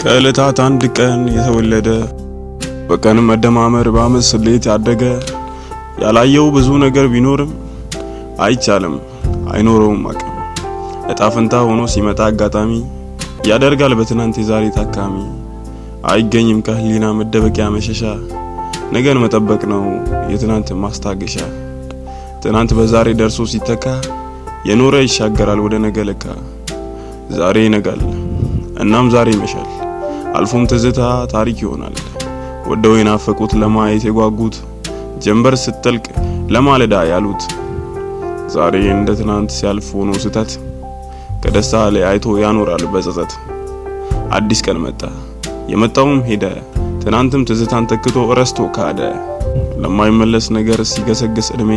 ከዕለታት አንድ ቀን የተወለደ፣ በቀን መደማመር በዓመት ስሌት ያደገ፣ ያላየው ብዙ ነገር ቢኖርም አይቻልም አይኖረውም አቅም። እጣ ፈንታ ሆኖ ሲመጣ አጋጣሚ ያደርጋል በትናንት የዛሬ ታካሚ። አይገኝም ከህሊና መደበቂያ መሸሻ፣ ነገን መጠበቅ ነው የትናንት ማስታገሻ። ትናንት በዛሬ ደርሶ ሲተካ የኖረ ይሻገራል ወደ ነገ ለካ። ዛሬ ይነጋል እናም ዛሬ ይመሻል፣ አልፎም ትዝታ ታሪክ ይሆናል። ወደው የናፈቁት ለማየት የጓጉት ጀንበር ስትጠልቅ ለማለዳ ያሉት ዛሬ እንደ ትናንት ሲያልፍ ሆኖ ስተት ከደስታ ላይ አይቶ ያኖራል በጸጸት። አዲስ ቀን መጣ የመጣውም ሄደ፣ ትናንትም ትዝታን ተክቶ ረስቶ ካደ። ለማይመለስ ነገር ሲገሰግስ እድሜ፣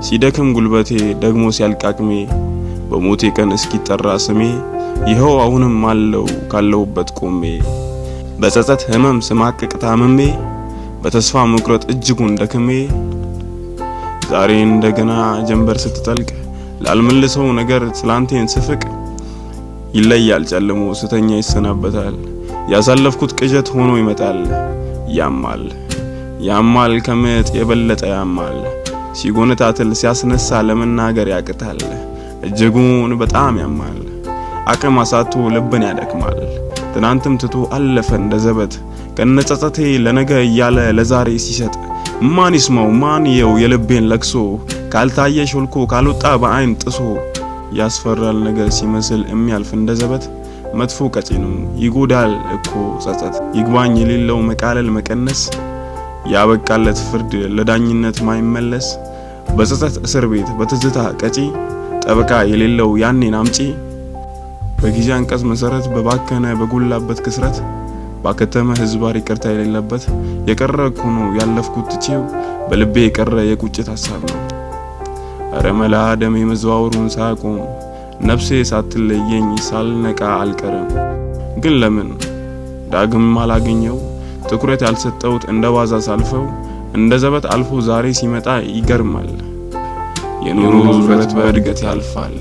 ሲደክም ጉልበቴ ደግሞ ሲያልቅ አቅሜ፣ በሞቴ ቀን እስኪጠራ ስሜ ይኸው አሁንም አለው ካለሁበት ቆሜ። በጸጸት ህመም ስማቅቅ ታምሜ፣ በተስፋ መቁረጥ እጅጉን ደክሜ፣ ዛሬ እንደገና ጀንበር ስትጠልቅ ላልመልሰው ነገር ትላንቴን ስፍቅ፣ ይለያል ጨልሞ ስተኛ ይሰናበታል። ያሳለፍኩት ቅዠት ሆኖ ይመጣል። ያማል ያማል ከምጥ የበለጠ ያማል። ሲጎነታትል ሲያስነሳ ለመናገር ያቅታል። እጅጉን በጣም ያማል። አቅም አሳጥቶ ልብን ያደክማል። ትናንትም ትቶ አለፈ እንደ ዘበት ከነጸጸቴ ለነገ እያለ ለዛሬ ሲሰጥ፣ ማን ይስማው ማን የው የልቤን ለቅሶ ካልታየ ሾልኮ ካልወጣ በአይን ጥሶ። ያስፈራል ነገር ሲመስል የሚያልፍ እንደ ዘበት፣ መጥፎ ቀጪ ነው ይጎዳል እኮ ጸጸት። ይግባኝ የሌለው መቃለል መቀነስ፣ ያበቃለት ፍርድ ለዳኝነት ማይመለስ፣ በጸጸት እስር ቤት በትዝታ ቀጪ፣ ጠበቃ የሌለው ያኔን አምጪ። በጊዜ አንቀጽ መሰረት በባከነ በጎላበት ክስረት፣ ባከተመ ህዝባር ይቅርታ የሌለበት፣ የቀረ እኮ ነው ያለፍኩት ትቼው በልቤ የቀረ የቁጭት ሀሳብ ነው። እረ መላ ደሜ መዘዋወሩን ሳያቆም ነፍሴ ሳትለየኝ ሳልነቃ አልቀርም። ግን ለምን ዳግም አላገኘው ትኩረት ያልሰጠውት እንደ ዋዛ ሳልፈው እንደ ዘበት አልፎ ዛሬ ሲመጣ ይገርማል። የኑሮ ዙረት በእድገት ያልፋል።